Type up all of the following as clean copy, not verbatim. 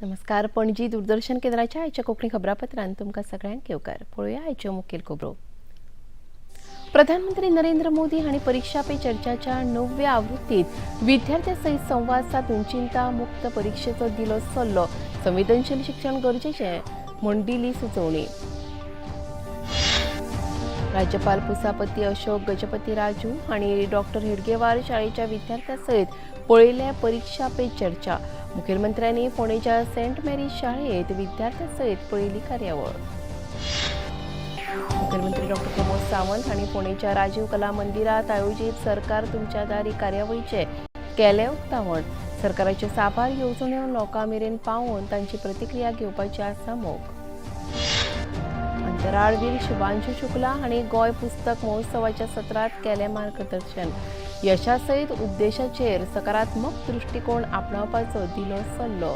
नमस्कार, पणजी दूरदर्शन केंद्राच्या आयच्या कोंकणी खबरापत्रांत तुमकां सगळ्यांक येवकार. पळोवया आयच्यो मुखेल खबरो. प्रधानमंत्री नरेंद्र मोदी हांणी परीक्षा पे चर्चाच्या 9व्या आवृत्तीत विद्यार्थ्यां सयत संवाद सादून चिंता मुक्त परिक्षेचो दिलो सल्लो. संवेदनशील शिक्षण गरजेचें म्हूण दिली सुचोवणी. राज्यपाल पुसापती अशोक गजपती राजू हांणी डॉक्टर हेडगेवार शाळेच्या विद्यार्थ्यां सयत पळयले परीक्षा पे चर्चा. मुखेलमंत्र्यांनी फोंडेच्या सेंट मेरी शाळेत विद्यार्थ्यां सयत पळयली कार्यावळ. मुखेलमंत्री डॉक्टर प्रमोद सावंत हांणी फोंडेच्या राजीव कला मंदिरात आयोजीत सरकार तुमच्या दारी कार्यावळीचे केलें उक्तावण. सरकाराच्यो साबार येवजण्यो लोकां मेरेन पावोवन तांची प्रतिक्रिया घेवपाची आसा मोख. अंतराळवीर शुभांशु शुक्ला हांणी गोंय पुस्तक महोत्सवाच्या सत्रांत केलें मार्गदर्शन. यशा सयत उपदेशाचेर सकारात्मक दृश्टिकोण आपणावपाचो दिलो सल्लो.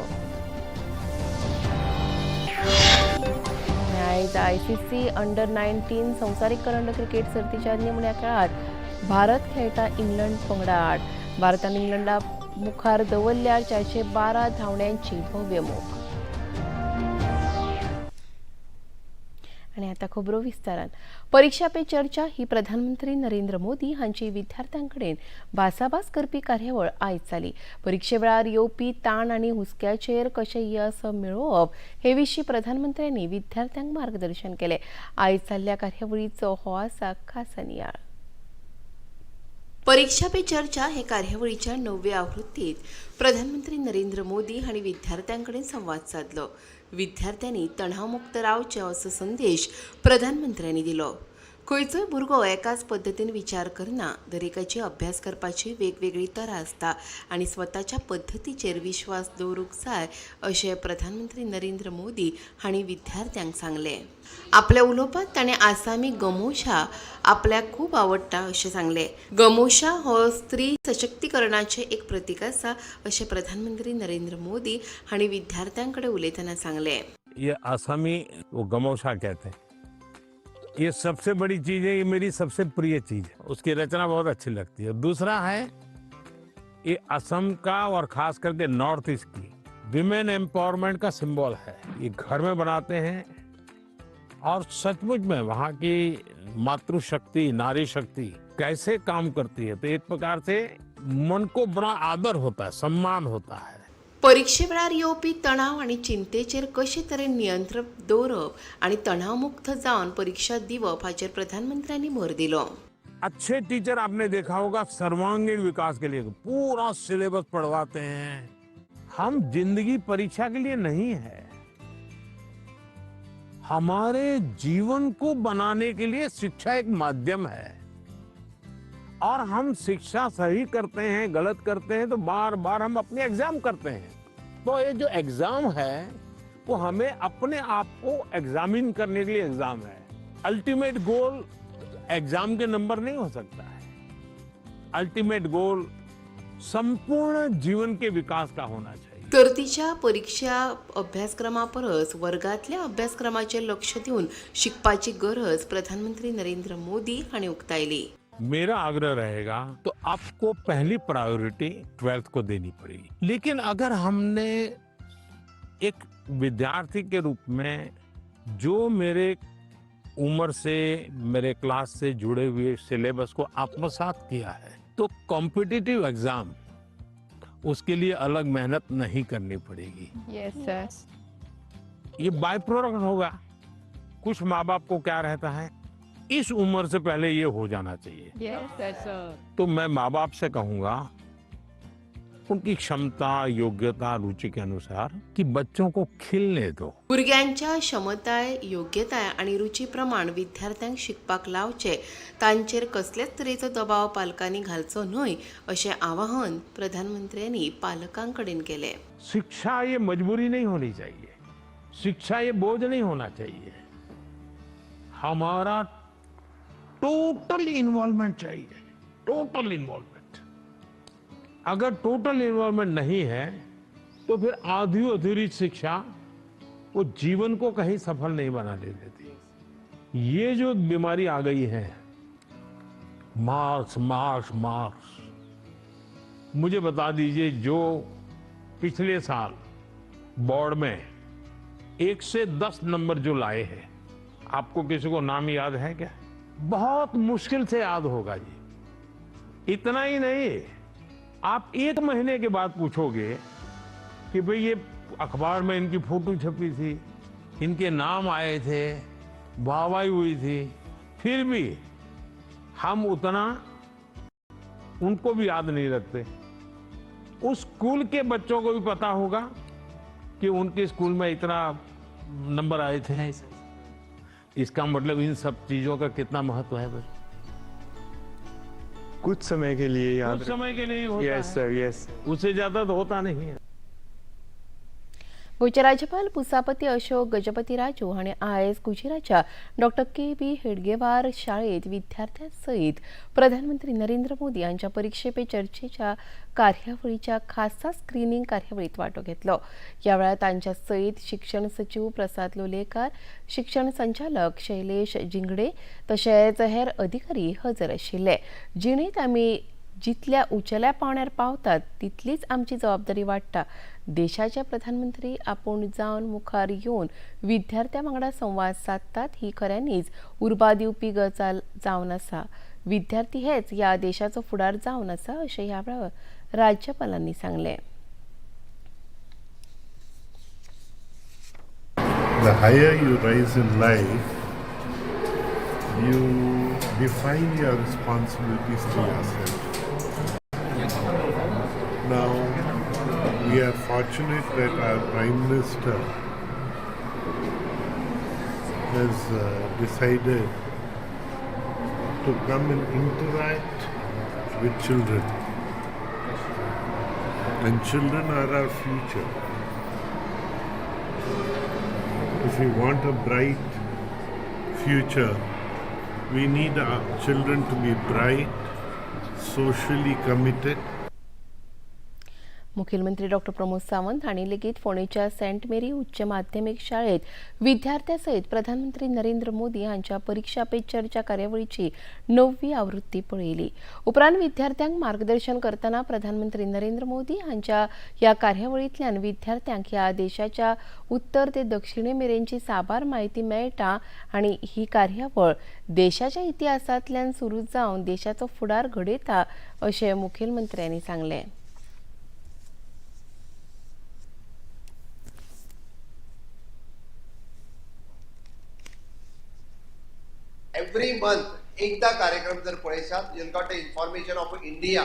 आयज आयसीसी अंडर 19 संवसारीक करंड क्रिकेट सर्तीच्या निमण्या खेळांत भारत खेळटा इंग्लंड पंगडा आड. भारतान इंग्लंडा मुखार दवरल्या 412 धांवड्यांची भव्य मोख. आनी आतां खबरो विस्तारान. परीक्षा पे चर्चा ही प्रधानमंत्री नरेंद्र मोदी हांची विद्यार्थ्यां कडेन भासाभास करपी कार्यावळ आयज जाली. परिक्षे वेळार येवपी ताण आनी हुस्क्याचेर कशें येस मेळोवप हे विशीं प्रधानमंत्र्यांनी विद्यार्थ्यांक मार्गदर्शन केलें. आयज जाल्ल्या कार्यावळीचो हो आसा खासा नियाळ. परीक्षा पे चर्चा हे कार्यावळीच्या 9व्या आवृत्तीत प्रधानमंत्री नरेंद्र मोदी हांणी विद्यार्थ्यां कडेन संवाद सादलो. विद्यार्थ्यांनी तणावमुक्त रावचें असो संदेश प्रधानमंत्र्यांनी दिलो. खंयचोय भुरगो एकाच पद्दतीन विचार करना. दरेकाची अभ्यास करपाची वेगवेगळी तरा आसता आनी स्वताच्या पद्दतीचेर विश्वास दवरूंक जाय अशें प्रधानमंत्री नरेंद्र मोदी हांणी विद्यार्थ्यांक सांगलें. आपल्या उलोवपांत ताणें आसामी गमोशा आपल्याक खूब आवडटा अशें सांगलें. गमोशा हो स्त्री सशक्तीकरणाचें एक प्रतीक आसा अशें प्रधानमंत्री नरेंद्र मोदी हांणी विद्यार्थ्यां कडेन उलयतना सांगलें. ये आसामी वो गमोशा कहते हैं. ये सबसे बड़ी चीज है, ये मेरी सबसे प्रिय चीज है. उसकी रचना बहुत अच्छी लगती है. दूसरा है ये असम का और खास करके नॉर्थ ईस्ट की विमेन एम्पावरमेंट का सिंबल है. ये घर में बनाते हैं और सचमुच में वहाँ की मातृशक्ति, नारी शक्ति कैसे काम करती है, तो एक प्रकार से मन को बड़ा आदर होता है, सम्मान होता है. परिक्षे वेळार येवपी तणाव आनी चिंतेचेर कशे तरेन नियंत्रण दवरप आनी तणावमुक्त जावन परिक्षा दिवप हाचेर प्रधानमंत्र्यांनी भर दिलो. अच्छे टीचर आपने देखा होगा सर्वांगीण विकास के लिए पूरा सिलेबस पढ़वाते हैं. हम जिंदगी परीक्षा के लिए नहीं है, हमारे जीवन को बनाने के लिए शिक्षा एक माध्यम है. और हम शिक्षा सही करते हैं, गलत करते हैं, तो बार बार हम अपने एग्जाम करते हैं. तो ये जो एग्जाम है वो हमें अपने आप को एग्जामिन करने के लिए एग्जाम है. अल्टीमेट गोल एग्जाम के नंबर नहीं हो सकता है. अल्टीमेट गोल संपूर्ण जीवन के विकास का होना चाहिए. सर्तीच्या परिक्षा अभ्यासक्रमा परस वर्गांतल्या अभ्यासक्रमाचेर लक्ष दिवन शिकपाची गरज प्रधानमंत्री नरेंद्र मोदी हांणी उक्तायली. मेरा आग्रह रहेगा तो आपको पहली प्रायोरिटी 12th को देनी पड़ेगी. लेकिन अगर हमने एक विद्यार्थी के रूप में जो मेरे उम्र से, मेरे क्लास से जुड़े हुए सिलेबस को आत्मसात किया है, तो कॉम्पिटिटिव एग्जाम उसके लिए अलग मेहनत नहीं करनी पड़ेगी. Yes sir. ये बाय प्रोडक्ट होगा. कुछ माँ बाप को क्या रहता है, इस उम्र से पहले ये हो जाना चाहिए. Yes sir. तो मैं माँ बाप से कहूंगा उनकी क्षमता, योग्यता, रुचि के अनुसार कि बच्चों को खिलने दो. भुरग्यांच्या क्षमताय, योग्यताय आनी रुची प्रमाण विद्यार्थ्यांक शिकपाक लावचें. तांचेर कसलेच तरेचो दबाव पालकांनी घालचो न्हय अशें आवाहन प्रधानमंत्र्यांनी पालकां कडेन केलें. शिक्षा ये मजबूरी नहीं होनी चाहिए, शिक्षा ये बोझ नहीं होना चाहिए. हमारा टोटल इन्वॉल्वमेंट चाहिए, टोटल इन्वॉल्वमेंट. अगर टोटल इन्वॉल्वमेंट नहीं है तो फिर आधी अधूरी शिक्षा वो जीवन को कहीं सफल नहीं बना देती. ये जो बीमारी आ गई है, मार्क्स मार्क्स मार्क्स, मुझे बता दीजिए जो पिछले साल बोर्ड में 1 से 10 नंबर जो लाए हैं, आपको किसी को नाम याद है क्या? बहुत मुश्किल से याद होगा जी। इतना ही नहीं, आप 1 महीने के बाद पूछोगे कि भाई ये अखबार में इनकी फोटो छपी थी, इनके नाम आए थे, वाहवाही हुई थी, फिर भी हम उतना उनको भी याद नहीं रखते। उस स्कूल के बच्चों को भी पता होगा कि उनके स्कूल में इतना नंबर आए थे। इसका मतलब इन सब चीजों का कितना महत्व है भाई। कुछ समय के लिए याद, कुछ समय के लिए होता है। Yes sir, yes. उससे ज्यादा तो होता नहीं है। गोंयचे राज्यपाल पुसापती अशोक गजपती राजू हांणी आयज गुजरातच्या डॉ. के बी हेडगेवार शाळेंत विद्यार्थ्यां सयत प्रधानमंत्री नरेंद्र मोदी हांच्या परिक्षे पे चर्चेच्या कार्यावळीच्या खासा स्क्रिनींग कार्यावळींत वांटो घेतलो. ह्या वेळार तांच्या सयत शिक्षण सचीव प्रसाद लोलयेकार, शिक्षण संचालक शैलेश जिंगडे तशेंच हेर अधिकारी हजर आशिल्ले. जिणेंत आमी जितल्या उंचेल्या पावंड्यार पावतात तितलीच आमची जबाबदारी वाडटा. देशाचे प्रधानमंत्री आपूण जावन मुखार येवन विद्यार्थ्यां वांगडा संवाद सादतात ही खऱ्यांनीच उर्बा दिवपी गजाल जावन आसा. विद्यार्थी हेच ह्या देशाचो फुडार जावन आसा अशें ह्या वेळार राज्यपालांनी सांगलें. The higher you rise in life, you define your responsibilities to yourself. Now, we are fortunate that our Prime Minister has decided to come and interact with children. And children are our future. If we want a bright future, we need our children to be bright, socially committed. मुखेलमंत्री डॉ. प्रमोद सावंत हांणी लेगीत फोंडेच्या Saint Mary उच्च माध्यमीक शाळेंत विद्यार्थ्यां सयत प्रधानमंत्री नरेंद्र मोदी हांच्या परिक्षा पे चर्चा कार्यावळीची 9वी आवृत्ती पळयली. उपरांत विद्यार्थ्यांक मार्गदर्शन करतना प्रधानमंत्री नरेंद्र मोदी हांच्या ह्या कार्यावळींतल्यान विद्यार्थ्यांक ह्या देशाच्या उत्तर ते दक्षिणे मेरेनची साबार म्हायती मेळटा आनी ही कार्यावळ देशाच्या इतिहासांतल्यान सुरू जावन देशाचो फुडार घडयता अशें मुखेलमंत्र्यांनी सांगलें. एव्हरी मंथ एकदा कार्यक्रम जर पळयशात, you'll got information of India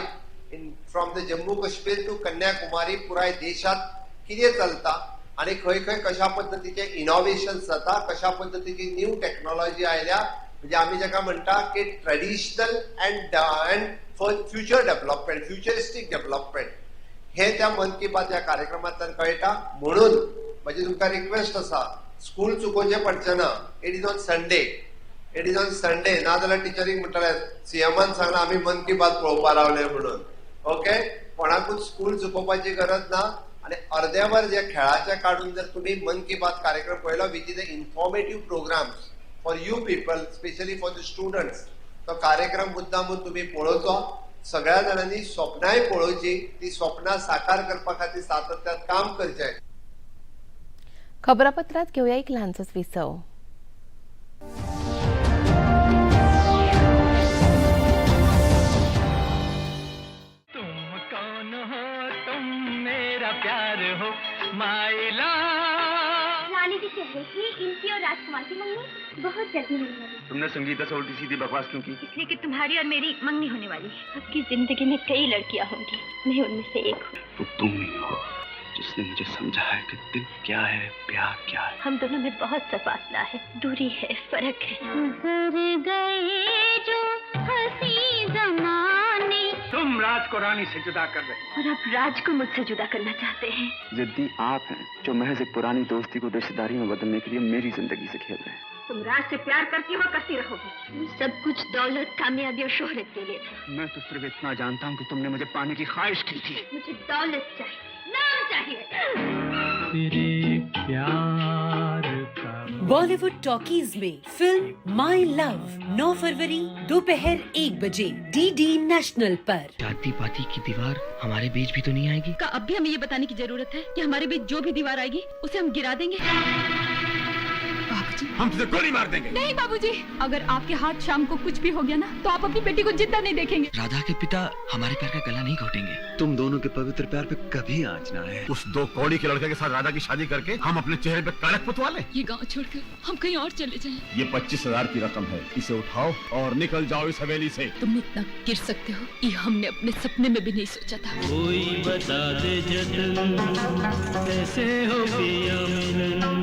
in from the Jammu Kashmir to Kanyakumari, पुराय देशात कितें चलता आनी खंय खंय कशा पद्दतीचे इनोवेशन्स जाता, कशा पद्दतीची न्यू टॅक्नॉलॉजी आयल्या, म्हणजे आमी जाका म्हणटा की traditional and future development, futuristic development, हे त्या मन की बात ह्या कार्यक्रमांतल्यान कळटा. म्हणून म्हजी तुमकां रिक्वेस्ट आसा, स्कूल चुकोवचें पडचें ना. It is on Sunday, it is on Sunday. नाजाल्यार टिचरीक म्हणटले सीएमान सांगला आमी मन की बात पळोवपा रावले म्हणून. ओके, कोणाकूच स्कूल चुकोवपाची गरज ना. आनी अर्द्यावर जे खेळाचे काडून जर तुमी मन की बात कार्यक्रम पळयलो, which is a informative programs for you people, specially for the students, तो कार्यक्रम मुद्दामून तुमी पळोवचो. सगळ्या जाणांनी स्वप्नांय पळोवची, ती स्वप्नां साकार करपा खातीर सातत्यात काम करचें. खबरापत्रात घेवया एक ल्हानसोच विसव. तुम कौन हो, तुम मेरा प्यार हो माइला. रानी जी कह रही थी इनकी और राजकुमार की मंगनी बहुत जल्दी होने वाली. तुमने संगीता से उल्टी सीधी बकवास क्यों की? इसलिए कि तुम्हारी और मेरी मंगनी होने वाली है. आपकी जिंदगी में कई लड़कियां होंगी, मैं उनमें से एक हूँ. वो तुम ही हो जिसने मुझे समझा है कि दिल क्या है, प्यार क्या है. हम दोनों में बहुत सा फासला है, दूरी है, फर्क है. गुजर गए जो हंसी जमाने. तुम राज को रानी से जुदा कर रहे और अब राज को मुझसे जुदा करना चाहते हैं. जिद्दी आप हैं जो महज एक पुरानी दोस्ती को रिश्तेदारी में बदलने के लिए मेरी जिंदगी से खेल रहे हैं. तुम राज से प्यार करती हो, करती रहोगी. सब कुछ दौलत, कामयाबी और शोहरत के लिए था. मैं तो सिर्फ इतना जानता हूँ कि तुमने मुझे पाने की ख्वाहिश की थी. मुझे दौलत चाहिए, नाम चाहिए. तेरे प्यार का. बॉलीवुड टॉकीज में फिल्म my love 9 फरवरी दोपहर 1 बजे डीडी नेशनल पर। जाति पाति की दीवार हमारे बीच भी तो नहीं आएगी? का अब भी हमें ये बताने की जरूरत है कि हमारे बीच जो भी दीवार आएगी उसे हम गिरा देंगे? बाबूजी, हम तुझे गोली मार देंगे। नहीं बाबूजी, अगर आपके हाथ शाम को कुछ भी हो गया ना तो आप अपनी बेटी को जिंदा नहीं देखेंगे। राधा के पिता हमारे प्यार का गला नहीं घोटेंगे। तुम दोनों के पवित्र प्यार पे कभी आँच ना आए। उस 2 कौड़ी के लड़के के साथ राधा की शादी करके हम अपने चेहरे पे कालक पुतवा लें। ये गांव छोड़कर हम कहीं और चले जाएं। ये 25,000 की रकम है, इसे उठाओ और निकल जाओ इस हवेली से। तुम इतना गिर सकते हो ये हमने अपने सपने में भी नहीं सोचा था। कोई बता दे जतन कैसे हो पिया मिलन।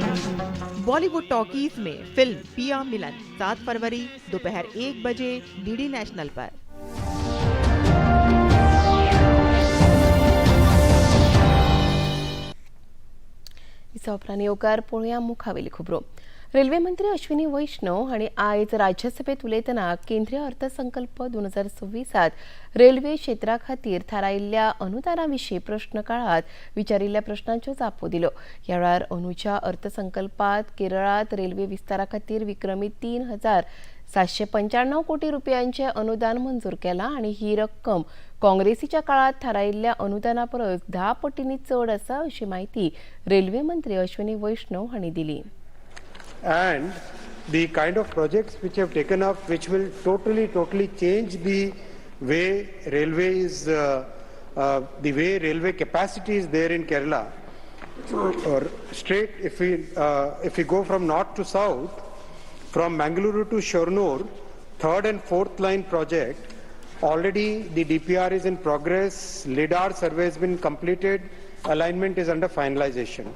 बॉलीवुड टॉकीज में फिल्म पिया मिलन 7 फरवरी दोपहर 1 बजे डीडी नेशनल पर। उपरांत येवकार पळोवया मुखावेली खबरो। रेल्वे मंत्री अश्विनी वैष्णव हांणी आयज राज्यसभेत उलयतना केंद्रीय अर्थसंकल्प 2026 रेल्वे क्षेत्रा खातीर थारायिल्ल्या अनुदाना विशीं प्रश्न काळांत विचारिल्ल्या प्रश्नांच्यो जापो दिल्यो। ह्या वेळार अंदूच्या अर्थसंकल्पांत केरळांत रेल्वे विस्तारा खातीर विक्रमी 3,795 कोटी रुपयांचें अनुदान मंजूर केलां आनी ही रक्कम काँग्रेसीच्या काळांत थारायिल्ल्या अनुदाना परस 10 पटींनी चड आसा अशी म्हायती रेल्वे मंत्री अश्विनी वैष्णव हांणी दिली। And the kind of projects which have taken up, which will totally change the way railway is, the way railway capacity is there in Kerala. Or straight, if we go from north to south, from Mangaluru to Shornur, 3rd and 4th line project, already the DPR is in progress, LIDAR survey has been completed, alignment is under finalization.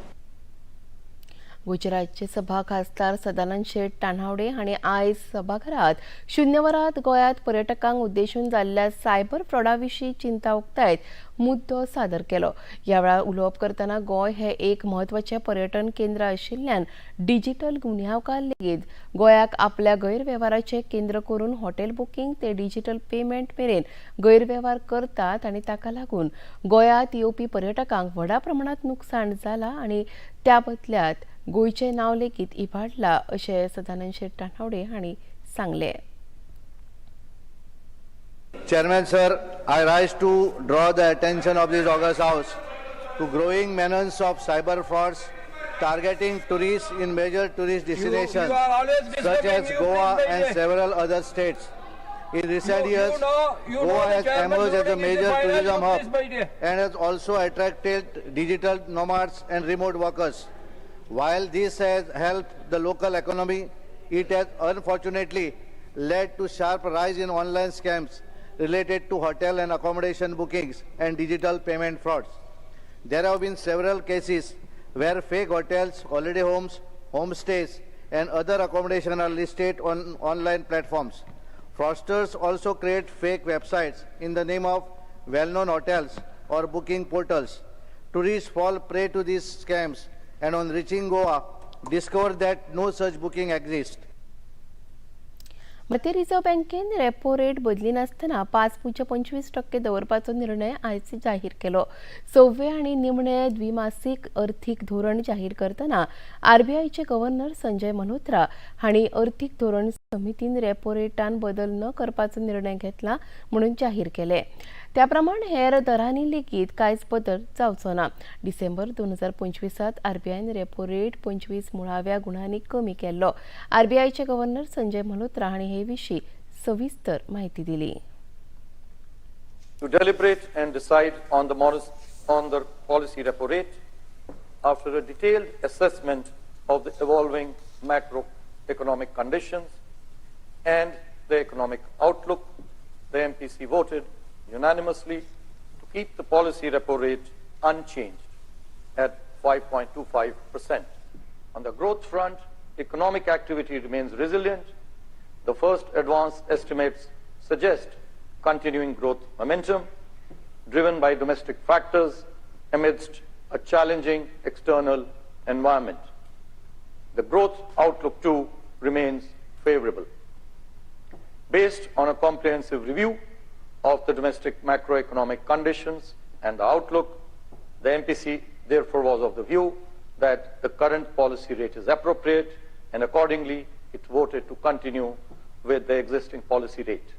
गुजरातचे सभा खासदार सदानंद शेट तान्हावडे हांणी आयज सभाघरात शून्यवरात गोंयांत पर्यटकांक उद्देशून जाल्ल्या cyber फ्रॉडा विशीं चिंता उक्तायत मुद्दो सादर केलो। ह्या वेळार उलोवप करतना गोंय हें एक म्हत्वाचें पर्यटन केंद्र आशिल्ल्यान डिजिटल गुन्यांवकार लेगीत गोंयाक आपल्या गैरवेव्हाराचें केंद्र करून हॉटेल बुकींग ते डिजिटल पेमेंट मेरेन गैरवेव्हार करतात आनी ताका लागून गोंयांत येवपी पर्यटकांक व्हडा प्रमाणांत नुकसाण जालां आनी त्या बदल्यात गोंयचें नांव लेगीत इबाडलां अशें सदानंद शेट तान्हावडे हांणी सांगलें। Chairman sir, I rise to draw the attention of this august house to growing menace of cyber frauds targeting tourists in major tourist destinations such as Goa and several other states. In recent years, Goa has emerged as a major tourism hub and has also attracted digital nomads and remote workers. While this has helped the local economy, it has unfortunately led to sharp rise in online scams related to hotel and accommodation bookings and digital payment frauds. There have been several cases where fake hotels, holiday homes, homestays and other accommodation are listed on online platforms. Fraudsters also create fake websites in the name of well-known hotels or booking portals. Tourists fall prey to these scams and on reaching Goa, discover that no such booking exists. भारतीय reserve बँकेन repo rate बदलिनासतना 5.25% दवरपाचो निर्णय आयज जाहीर केलो। सव्वे आनी निमणे द्विमासीक अर्थीक धोरण जाहीर करतना आरबीआयचे गव्हर्नर संजय मल्होत्रा हांणी अर्थीक धोरण समितीन रेपो रेटान बदल न करपाचो निर्णय घेतला म्हणून जाहीर केले। त्या प्रमाण हेर दरांनी लेगीत कांयच बदल जावचो ना। डिसेंबर 2025 आरबीआयन रेपो रेट 25 मुळाव्या गुणांनी कमी केल्लो। आरबीआयचे गव्हर्नर संजय मल्होत्रा हांणी हे विशीं सविस्तर माहिती दिली। To deliberate and decide on the policy repo rate after a detailed assessment of the evolving macroeconomic conditions and the economic outlook, the MPC voted unanimously to keep the policy repo rate unchanged at 5.25%. On the growth front, economic activity remains resilient. The first advance estimates suggest continuing growth momentum driven by domestic factors amidst a challenging external environment. The growth outlook too remains favorable. Based on a comprehensive review of the domestic macroeconomic conditions and the outlook, the MPC therefore was of the view that the current policy rate is appropriate and accordingly it voted to continue with the existing policy rate.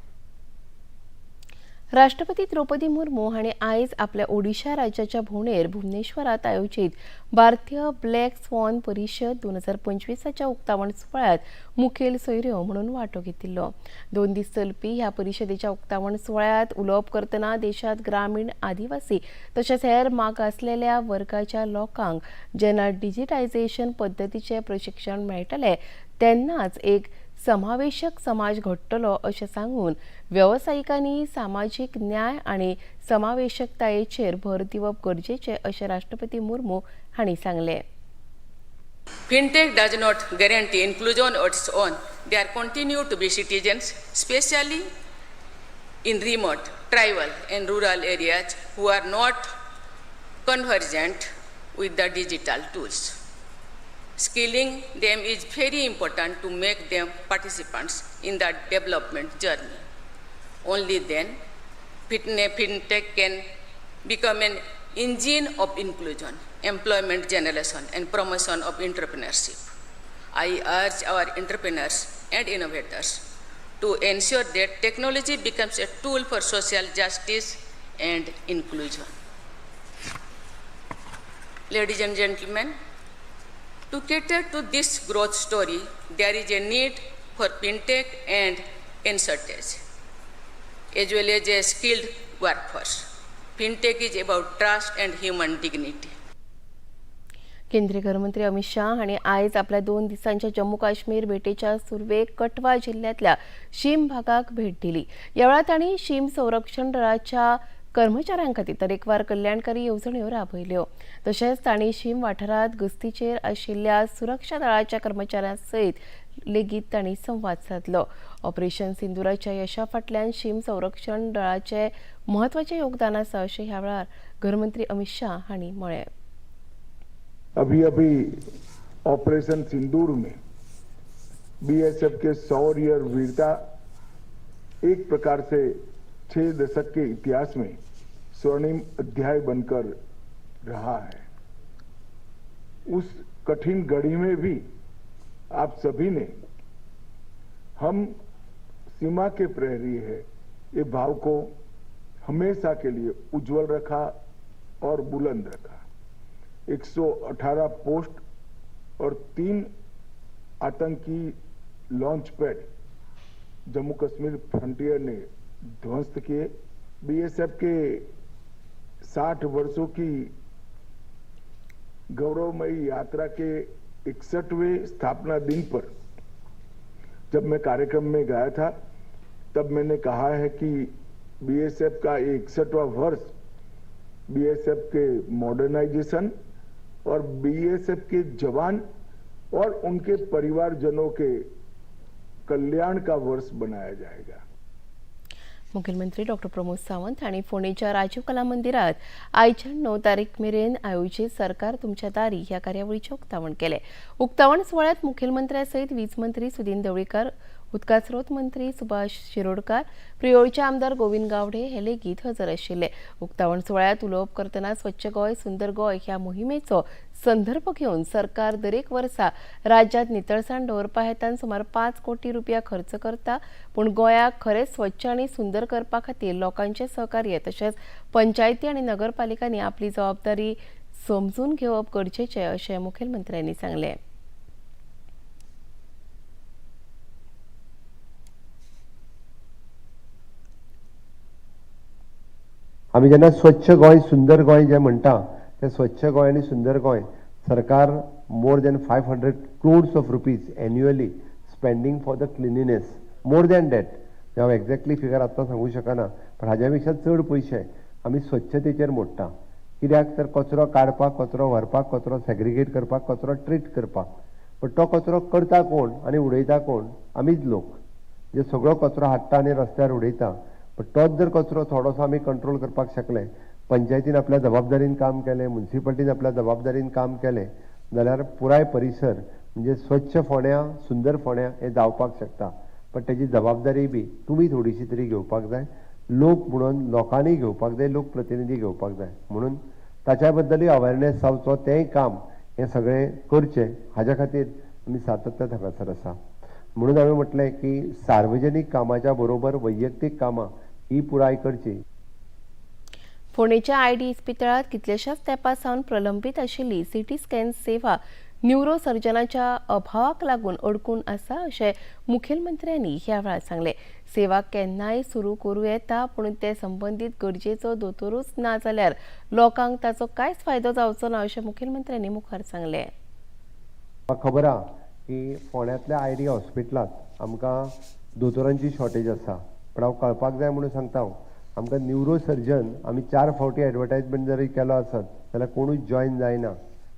राष्ट्रपती द्रौपदी मुर्मू हांणी आयज आपल्या ओडिशा राज्याच्या भोंवडेर भुवनेश्वरात आयोजीत भारतीय black स्वान परिशद 2025 उक्तावण सुवाळ्यात मुखेल सोयऱ्यो म्हणून वांटो घेतिल्लो. 2 दीस चलपी ह्या परिशदेच्या उक्तावण सुवाळ्यात उलोवप करतना देशांत ग्रामीण, आदिवासी तशेंच हेर मागासलेल्या वर्गाच्या लोकांक जेन्ना डिजिटायझेशन पद्दतीचें प्रशिक्षण मेळटलें तेन्नाच एक समावेशक समाज घडटलो अशें सांगून वेवसायिकांनी सामाजीक न्याय आनी समावेशकतायेचेर भर दिवप गरजेचें अशें राष्ट्रपती मुर्मू हांणी सांगलें. Fintech does not guarantee inclusion on its own. There continue to be citizens, especially in remote, tribal and rural areas, who are not convergent with the digital tools. Skilling them is very important to make them participants in the development journey. Only then, fintech can become an engine of inclusion, employment generation, and promotion of entrepreneurship. I urge our entrepreneurs and innovators to ensure that technology becomes a tool for social justice and inclusion. Ladies and gentlemen, to cater to this growth story, there is a need for fintech and insurtech, as well as a skilled workforce. Fintech is about trust and human dignity. केंद्रीय गृहमंत्री अमित शाह हांणी आयज आपल्या 2 दिसांच्या जम्मू काश्मीर भेटेच्या सुरवेक कटवा जिल्ल्यांतल्या शीम भागाक भेट दिली. ह्या वेळार तांणी शीम संरक्षण दळाच्या कर्मचाऱ्यां खातीर तरेकवार कल्याणकारी येवजण्यो राबयल्यो. तशेंच तांणी शीम वाठारांत गस्तीचेर आशिल्ल्या सुरक्षा दळाच्या कर्मचाऱ्यां सयत लेगीत तांणी संवाद सादलो. ऑपरेशन सिंदुराच्या यशा फाटल्यान शीम संरक्षण दळाचें म्हत्वाचें योगदान आसा अशें ह्या वेळार गृहमंत्री अमित शाह हांणी म्हळें. अभी अभी ऑपरेशन सिंदूर में बीएसएफ के शौर्य और वीरता एक प्रकार से 6 दशक के इतिहास में स्वर्णिम अध्याय बनकर रहा है. उस कठिन घड़ी में भी आप सभी ने हम सीमा के प्रहरी है ये भाव को हमेशा के लिए उज्जवल रखा और बुलंद रखा. 118 पोस्ट और 3 आतंकी launch pad Jammu Kashmir frontier ने ध्वस्त किए. बीएसएफ के 60 वर्षों की गौरवमयी यात्रा के 61वें स्थापना दिन पर जब मैं कार्यक्रम में गया था तब मैंने कहा है कि बीएसएफ का 61वां वर्ष बीएसएफ के मॉडर्नाइजेशन और बीएसएफ के जवान और उनके परिवारजनों के कल्याण का वर्ष बनाया जाएगा. मुख्यमंत्री डॉक्टर प्रमोद सावंत हांणी फोंडेच्या राजीव कला मंदिरात आयच्या 9 तारीख मेरेन आयोजीत सरकार तुमच्या दारी ह्या कार्यावळीचें उक्तावण केलें. उक्तावण सुवाळ्यांत मुखेलमंत्र्या सयत वीज मंत्री सुदीन ढवळीकार, उदका स्रोत मंत्री सुभाष शिरोडकार, प्रियोळचे आमदार गोविंद गावडे हे लेगीत हजर आशिल्ले. उक्तावण सुवाळ्यांत उलोवप करतना स्वच्छ गोंय सुंदर गोंय ह्या मोहिमेचो संदर्भ घेवन सरकार दरेक वर्सा राज्यांत नितळसाण दवरपा हेतान सुमार 5 कोटी रुपया खर्च करता, पूण गोंयाक खरेंच स्वच्छ आनी सुंदर करपा खातीर लोकांचें सहकार्य तशेंच पंचायती आनी नगरपालिकांनी आपली जबाबदारी समजून घेवप गरजेचें अशें मुखेलमंत्र्यांनी सांगलें. आमी जेन्ना स्वच्छ गोंय सुंदर गोंय जें म्हणटा तें स्वच्छ गोंय आनी सुंदर गोंय सरकार more than 500 crores of rupees annually spending for the cleanliness. More than that, हांव एक्झॅक्टली फिगर आत्तां सांगूंक शकना, पण हाज्या पेक्षा चड पयशे आमी स्वच्छतेचेर मोडटा. कित्याक तर कचरो काडपाक, कचरो व्हरपाक, कचरो सेग्रिगेट करपाक, कचरो ट्रीट करपाक, पण तो कचरो करता कोण आनी उडयता कोण? आमीच लोक जे सगळो कचरो हाडटा आनी रस्त्यार उडयता. पण तोच जर कचरो थोडोसो आमी कंट्रोल करपाक शकले, पंचायतीन आपल्या जबाबदारीन काम केलें, मुन्सिपाल्टीन आपल्या जबाबदारीन काम केलें जाल्यार पुराय परिसर म्हणजे स्वच्छ फोंड्या, सुंदर फोंड्या हें जावपाक शकता. पण तेजी जबाबदारी बी तुमी थोडीशी तरी घेवपाक जाय, लोक म्हणून लोकांनी घेवपाक जाय, लोकप्रतिनिधी घेवपाक जाय. म्हणून ताच्या बद्दलूय अवेरनेस जावचो, तेंय काम हें सगळें करचें. हाज्या खातीर आमी सातत्यान हांगासर आसा. म्हणून हांवें म्हटलें की सार्वजनीक कामाच्या बरोबर वैयक्तीक कामां ही पुराय करची. फोंडेच्या आयडी इस्पितळांत कितल्याशाच तेंपा सावन प्रलंबीत आशिल्ली सिटी स्कॅन सेवा न्युरोसर्जनाच्या अभावाक लागून अडकून आसा अशें मुखेलमंत्र्यांनी ह्या वेळार सांगलें. सेवा केन्नाय सुरू करूं येता, पूण ते संबंदीत गरजेचो दोतोरूच ना जाल्यार लोकांक ताचो कांयच फायदो जावचो ना अशें मुखेलमंत्र्यांनी मुखार सांगलें. म्हाका खबर आहा की फोंड्यांतल्या आयडी हॉस्पिटलांत आमकां दोतोरांची शॉर्टेज आसा, पण हांव कळपाक जाय म्हणून सांगता, हांव आमकां न्युरोसर्जन आमी 4 फावटी एडवर्टायजमेंट जरी केलो आसत जाल्यार कोणूच जॉयन जायना.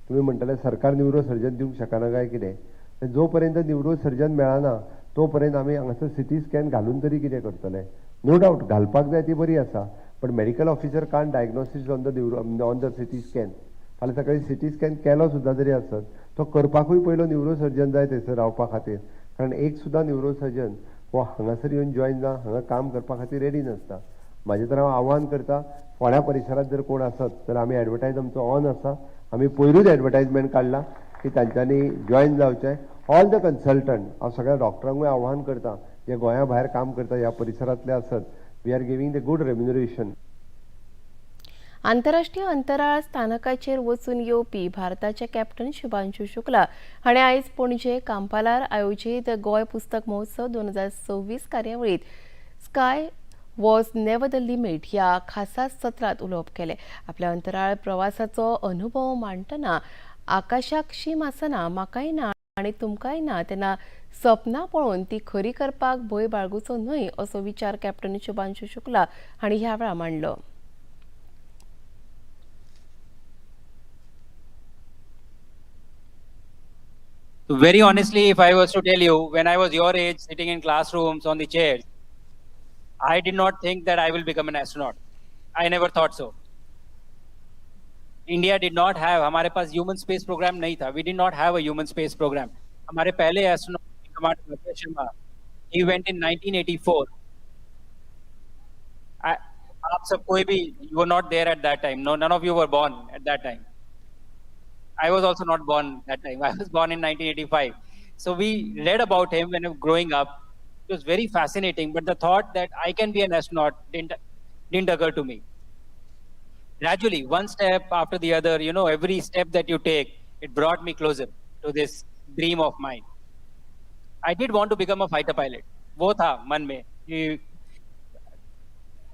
तुमी म्हणटले सरकार न्युरोसर्जन दिवंक शकना काय कितें, जो पर्यंत न्युरोसर्जन मेळना तो पर्यंत आमी हांगासर सिटी स्कॅन घालून तरी कितें करतले. नो डावट घालपाक जाय ती बरी आसा, पण medical officer can't diagnosis on the on the CT scan. फाल्यां सकाळी सिटी स्कॅन केलो सुद्दां जरी आसत तो करपाकूय पयलो न्युरोसर्जन जाय थंयसर रावपा खातीर, कारण एक सुद्दां न्युरोसर्जन हो हांगासर येवन जॉयन जावन हांगा काम करपा खातीर रेडी नासता. म्हाजें तर हांव आव्हान करता, फोंड्या परिसरांत जर कोण आसत जाल्यार आमी एडवर्टायज आमचो ऑन आसा, आमी पयरूच एडवर्टायजमेंट काडला की तांच्यांनी जॉयन जावचें. ऑल the consultant, हांव सगळ्या डॉक्टरांकूय आव्हान करता जे गोंया भायर काम करता ह्या परिसरांतले आसत, we are giving the good remuneration. आंतरराष्ट्रीय अंतराळ स्थानकाचेर वचून येवपी भारताचे कॅप्टन शुभांशु शुक्ला हाणें आयज पणजे कांपालार आयोजीत गोंय पुस्तक महोत्सव 2026 कार्यावळींत sky was never the limit ह्या खासा सत्रांत उलोवप केलें. आपल्या अंतराळ प्रवासाचो अनुभव मांडटना आकाशाक शीम आसना, म्हाकाय ना आनी तुमकांय ना, तेन्ना सपनां पळोवन ती खरी करपाक भंय बाळगुचो न्हय असो विचार कॅप्टन शुभांशु शुक्ला हांणी ह्या वेळार मांडलो. Very honestly, if I was to tell you, when I was your age, sitting in classrooms on the chairs, I did not think that I will become an astronaut. I never thought so. India did not have, हमारे pass human space program नहीं था. We did not have a human space program. हमारे पहले astronaut Commander Rakesh Sharma, he went in 1984. आप सब कोई भी, you were not there at that time. No, none of you were born at that time. I was also not born that time. I was born in 1985. So we read about him when growing up. It was very fascinating, but the thought that I can be an astronaut didn't occur to me. Gradually, one step after the other, you know, every step that you take, it brought me closer to this dream of mine. I did want to become a fighter pilot. वो था मन में कि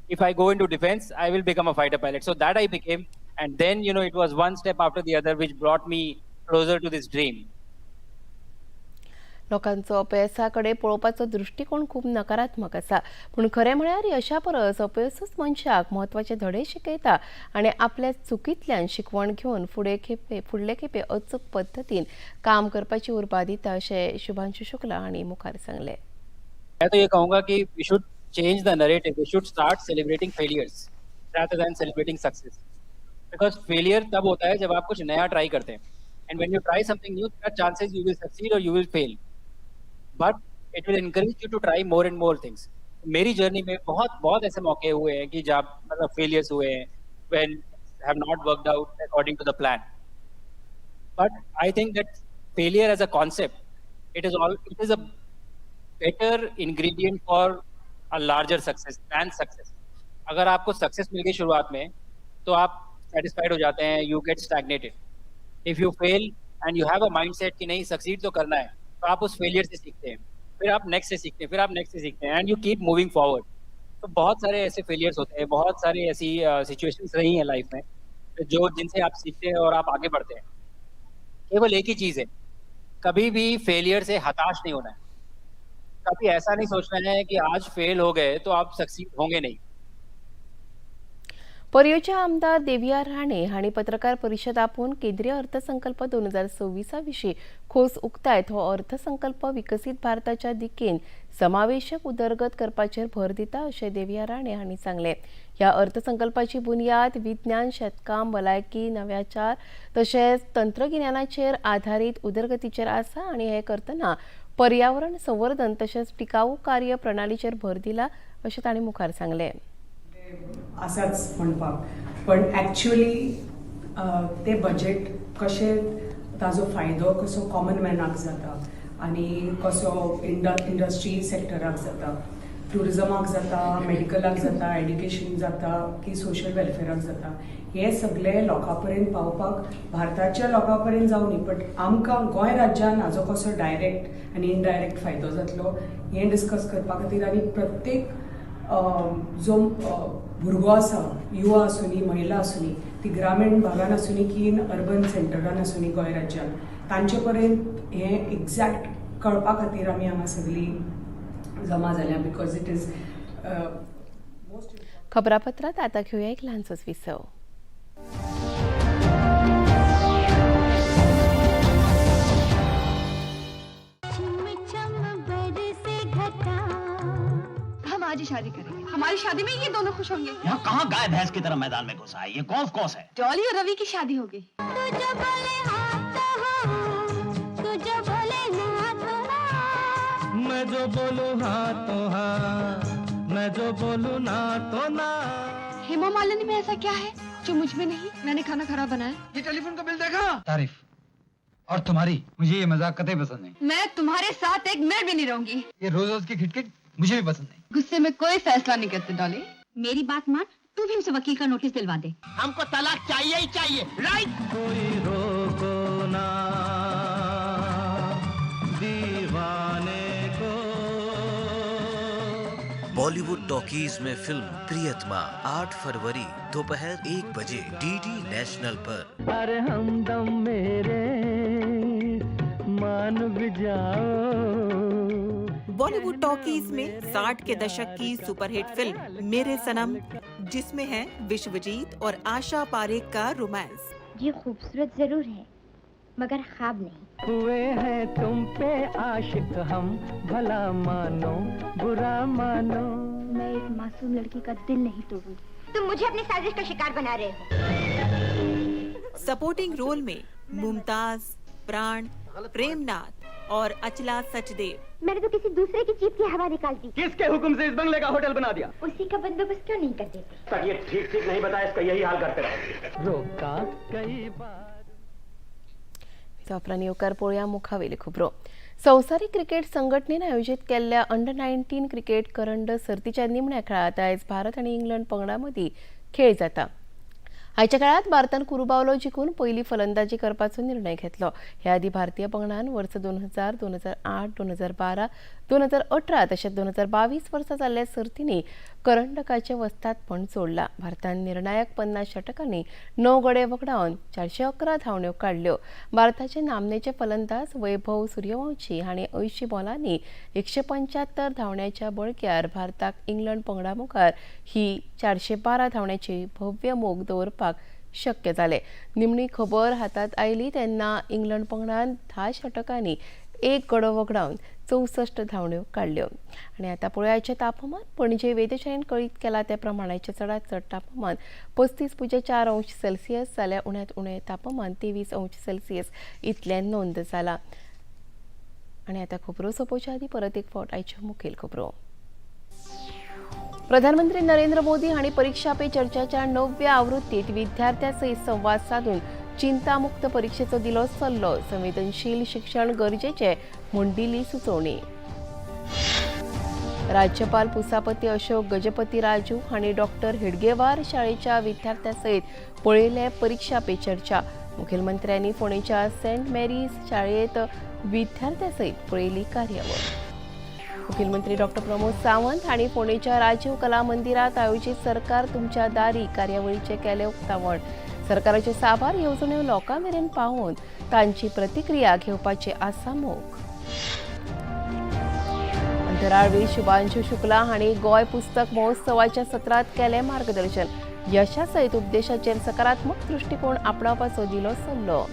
if I go into defense, I will become a fighter pilot. So that I became. And then, you know, it was one step after the other, which brought me closer to this dream. लोकांचो अपेसा कडेन पळोवपाचो दृश्टिकोण खूब नकारात्मक आसा, पूण खरें म्हळ्यार यशा परस अपेसूच मनशाक म्हत्वाचे धडे शिकयता आनी आपल्या चुकींतल्यान शिकवण घेवन फुडले खेपे अचूक पद्दतीन काम करपाची उर्बा दिता अशें शुभांशु शुक्ला हांणी मुखार सांगलें. मैं तो ये कहूँगा कि we should change the narrative. We should start celebrating failures rather than celebrating success. Because failure तब होता है जब आप कुछ नया ट्राई करते हैं, and when you try something new, there are chances you will succeed or you will fail, but it will encourage you to try more and more things. मेरी जर्नी में बहुत बहुत ऐसे मौके हुए हैं कि जब मतलब फेलियर्स हुए हैं, when have not worked out according to the plan. But I think that failure as a concept, it is a better ingredient for a larger success than success. अगर आपको सक्सेस मिल गई शुरुआत में तो आप सेटिस्फाइड हो जाते हैं, you get stagnated. If you fail and you have a mindset कि नहीं सक्सीड तो करना है, तो आप उस फेलियर से सीखते हैं, फिर आप नेक्स्ट से सीखते हैं, फिर आप नेक्स्ट से सीखते हैं, and you keep moving forward. तो बहुत सारे ऐसे फेलियर्स होते हैं, बहुत सारे ऐसी सिचुएशंस रही हैं लाइफ में जो जिनसे आप सीखते हैं और आप आगे बढ़ते हैं. केवल एक ही चीज़ है, कभी भी फेलियर से हताश नहीं होना है. कभी ऐसा नहीं सोचना है कि आज फेल हो गए तो आप सक्सीड होंगे नहीं. पर्येचे आमदार देविया राणे हांणी पत्रकार परिशद आपोवन केंद्रीय अर्थसंकल्प 2026 विशीं खोस उक्तायत हो अर्थसंकल्प विकसीत भारताच्या दिकेन समावेशक उदरगत करपाचेर भर दिता अशें देविया राणे हांणी सांगलें. ह्या अर्थसंकल्पाची बुन्याद विज्ञान, शेतकाम, भलायकी, नव्याचार तशेंच तंत्रगिन्यानाचेर आधारीत उदरगतीचेर आसा आनी हें करतना पर्यावरण संवर्धन तशेंच टिकाऊ कार्य प्रणालीचेर भर दिला अशें तांणी मुखार सांगलें. आसाच म्हणपाक, पण ॲक्च्युअली ते बजेट कशें ताजो फायदो कसो कॉमन मॅनाक जाता आनी कसो इंडस्ट्री सेक्टराक जाता, ट्युरिजमाक जाता, मेडिकलाक जाता, एड्युकेशन जाता की सोशल वेलफेराक जाता, हे सगळे लोकां पर्यंत पावपाक भारताच्या लोकां पर्यंत जावं न्ही, बट आमकां गोंय राज्यान हाजो कसो डायरेक्ट आनी इनडायरेक्ट फायदो जातलो हें डिस्कस करपा खातीर आनी प्रत्येक जो भुरगो आसा, युवा आसुनी, महिला आसुनी, ती ग्रामीण भागान आसुनी की अर्बन सेंटरान आसुनी गोंय राज्यान, तांचे पर्यंत हें एग्जॅक्ट कळपा खातीर आमी हांगा सगळीं जमा जाल्या, because it is most. खबरापत्रांत आतां घेवया एक ल्हानसोच विसव. हम आज ही शादी करेंगे, हमारी शादी में ये दोनों खुश होंगे। यहाँ कहाँ गाय भैंस की तरह मैदान में घुसा है, ये गोल्फ कोर्स है। डॉली और रवि की शादी होगी। मैं जो बोलूँ हाँ तो हाँ, मैं जो बोलूँ ना तो ना। हेमा मालिनी में ऐसा क्या है जो मुझ में नहीं? मैंने खाना खराब बनाया। ये टेलीफोन का बिल देखा? तारीफ और तुम्हारी, मुझे ये मजाक कतई पसंद नहीं। मैं तुम्हारे साथ एक मिनट भी नहीं रहूंगी। ये रोज रोज की खिटखिट मुझे भी पसंद नहीं। गुस्से में कोई फैसला नहीं करते डॉली। मेरी बात मान, तू भी उसे वकील का नोटिस दिलवा दे। हमको तलाक चाहिए ही चाहिए, राइट? कोई रोको ना दीवाने को। बॉलीवुड टॉकीज में फिल्म प्रियतमा 8 फरवरी दोपहर 1 बजे डीडी नेशनल पर। अरे हमदम मेरे मान भी जाओ। बॉलीवुड टॉकीज में 60 के दशक की सुपरहिट फिल्म मेरे सनम, जिसमें है विश्वजीत और आशा पारेख का रोमांस। ये खूबसूरत जरूर है मगर ख्वाब नहीं। हुए हैं तुम पे आशिक हम, भला मानो बुरा मानो। मैं एक मासूम लड़की का दिल नहीं तोड़ूंगी। तुम मुझे अपनी साजिश का शिकार बना रहे हो। सपोर्टिंग रोल में मुमताज, प्राण, प्रेमनाथ और अचला सचदेव। मैंने तो किसी दूसरे की जीप की हवा निकाल दी। किसके हुक्म से इस बंगले का होटल बना दिया? उसी का बंदोबस्त क्यों नहीं कर देते? तक ये ठीक ठीक नहीं बताया, इसका यही हाल करते रहो। रोका कई बार। उपरांत येवकार पळोवया मुखावेली खबरो. संवसारीक क्रिकेट संघटनेन आयोजीत केल्ल्या अंडर 19 क्रिकेट करंड सर्तीच्या निमण्या खेळांत आयज भारत आनी इंग्लंड पंगडा मदीं खेळ जाता. आयच्या खेळांत भारतान कुरुबावलो जिखून पयली फलंदाजी करपाचो निर्णय घेतलो. हे आदीं भारतीय पंगडान वर्स 2000, 2008, 2012, 2018 तशेंच 2022 वर्सा जाल्ल्या सर्तींनी करंडकाचें वस्तादपण जोडलां. भारतान निर्णायक 50 षटकांनी 9 गडे वगडावन 411 धांवड्यो काडल्यो. भारताचे नामनेचे फलंदाज वैभव सूर्यवंशी हांणी 80 बॉलांनी 175 धांवड्याच्या बळग्यार भारताक इंग्लंड पंगडा मुखार ही 412 धांवड्याची भव्य मोख दवरपाक शक्य जालें. निमणी खबर हातांत आयली तेन्ना इंग्लंड पंगडान 10 षटकांनी 1 गडो वगडावन 64 धांवड्यो काडल्यो. आनी आतां पळोवयाचें तापमान. पणजे वेधशाळेन कळीत केलां त्या प्रमाणाचें चडांत चड तापमान 35.4 अंश सेल्सियस जाल्यार उण्यांत उणें तापमान 23 अंश सेल्सियस इतलें नोंद जालां. आनी आतां खबरो सोंपोवच्या आदीं परत एक फावट आयच्यो मुखेल खबरो. प्रधानमंत्री नरेंद्र मोदी हांणी परीक्षा पे चर्चाच्या 9व्या आवृत्तीत विद्यार्थ्यां सयत संवाद साधून चिंतामुक्त परीक्षेचो दिलो सल्लो. संवेदनशील शिक्षण गरजेचें म्हूण दिली सुचोवणी. राज्यपाल पुसापती अशोक गजपती राजू हांणी डॉक्टर हेडगेवार शाळेच्या विद्यार्थ्यां सयत पळयले परीक्षा पे चर्चा. मुखेलमंत्र्यांनी फोंडेच्या सेंट मेरीज शाळेंत विद्यार्थ्यां सयत पळयली कार्यावळ. मुखेलमंत्री डॉक्टर प्रमोद सावंत हांणी फोंडेच्या राजीव कला मंदिरात आयोजीत सरकार तुमच्या दारी कार्यावळीचें केलें उक्तावण. सरकाराच्यो साबार येवजण्यो लोकां मेरेन पावोवन तांची प्रतिक्रिया घेवपाची आसा मोख. अंतराळवीर शुभांशु शुक्ला हांणी गोंय पुस्तक महोत्सवाच्या सत्रांत केलें मार्गदर्शन. यशा सयत उपदेशाचेर सकारात्मक दृश्टिकोण आपणावपाचो दिलो सल्लो.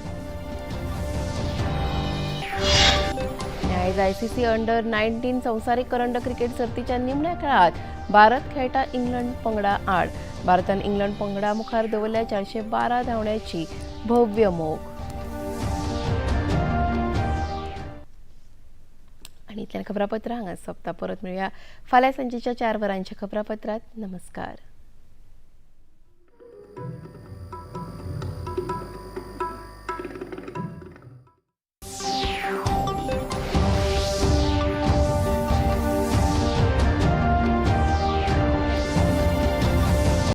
आयज आयसीसी अंडर 19 संवसारीक करंड क्रिकेट सर्तीच्या निमण्या खेळांत भारत खेळटा इंग्लंड पंगडा आड. भारतान इंग्लंड पंगडा मुखार दवरल्या 412 धांवड्याची भव्य मोख. आनी इतल्यान खबरापत्रां हांगा सोंपता. परत मेळुया फाल्यां सांजेच्या 4 वरांच्या खबरापत्रांत. नमस्कार.